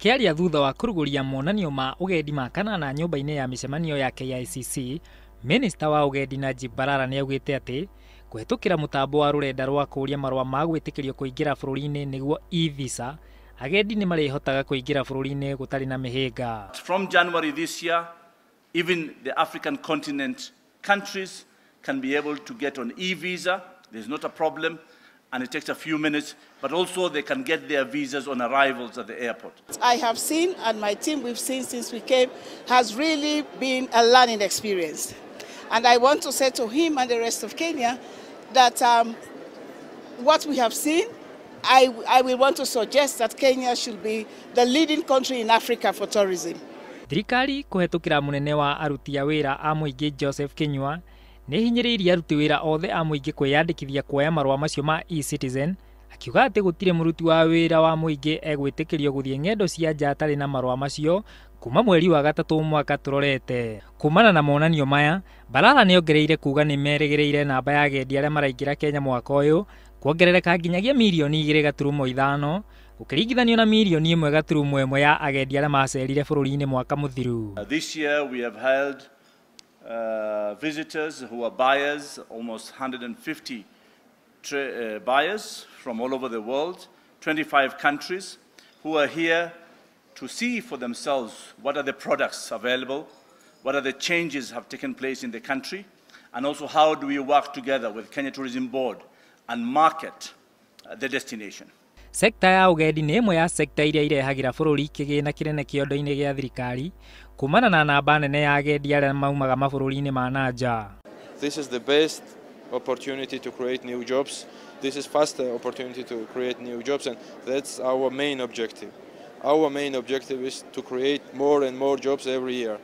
Akĩaria thutha wa kũrugũria monanio ma ũgendi ma kanana nyũmba-inĩ ya mĩcemanio ya KICC, Minista wa ũgendi Najib Balala nĩaugĩte atĩ kũhetũkĩra mũtambo wa rũrenda rwa kũũria marũa ma gwĩtĩkĩrio kũingĩra bũrũri-inĩ nĩguo e-visa, agendi nĩ marĩhotaga kũingĩra bũrũri-inĩ gũtarĩ na mĩhĩnga. From January this year, even the African continent countries can be able to get on e-visa. There's not a problem, and it takes a few minutes, but also they can get their visas on arrivals at the airport. I have seen, and my team we've seen since we came, has really been a learning experience. And I want to say to him and the rest of Kenya that what we have seen, I will want to suggest that Kenya should be the leading country in Africa for tourism. Thirikari kũhetũkĩra mũnene wa aruti a wĩra a mũingĩ Joseph Kinyua nĩ hinyĩrĩirie aruti wĩra othe a mũingĩ kwĩyandĩkithia kuoya marũa macio ma eCitizen, akiuga atĩ gũtirĩ mũruti wa wĩra wa mũingĩ egwĩtĩkĩrio gũthiĩ ng'endo cia nja atarĩ na marũa macio kuma mweri wa gatatũ mwaka tũrorete. Kumana na monanio maya, Balala nĩongereire kuga nĩ merĩgĩrĩire namba ya agendi arĩa maraingĩra Kenya mwaka ũyũ kuongerereka nginyagia mirioni 2.5 gũkĩringithanio na mirioni 1.1 ya agendi arĩa macerire bũrũri-inĩ mwaka mũthiru. This year we have held visitors who are buyers, almost 150 buyers from all over the world, 25 countries, who are here to see for themselves what are the products available, what are the changes have taken place in the country, and also how do we work together with Kenya Tourism Board and market the destination. Sekta ya ũgendi nĩ ĩmwe ya sekta iria irehagĩra bũrũri kĩgĩna kĩnene kĩondo-inĩ gĩa thirikari kumana na namba nene ya agendi arĩa maumaga mabũrũri-inĩ ma na nja. This is the best opportunity to create new jobs. This is faster opportunity to create new jobs, and that's our main objective. Our main objective is to create more and more jobs every year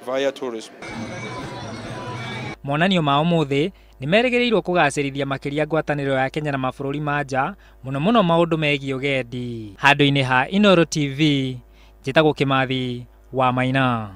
via tourism. Monanio ma ũmũthĩ nĩ merĩgĩrĩirwo kũgacĩrithia makĩria ngwatanĩro ya Kenya na mabũrũri ma nja, mũno mũno maũndũ megiĩ ũgendi. Handũ-inĩ ha Inooro TV, njĩtagwo Kĩmathi wa Maina.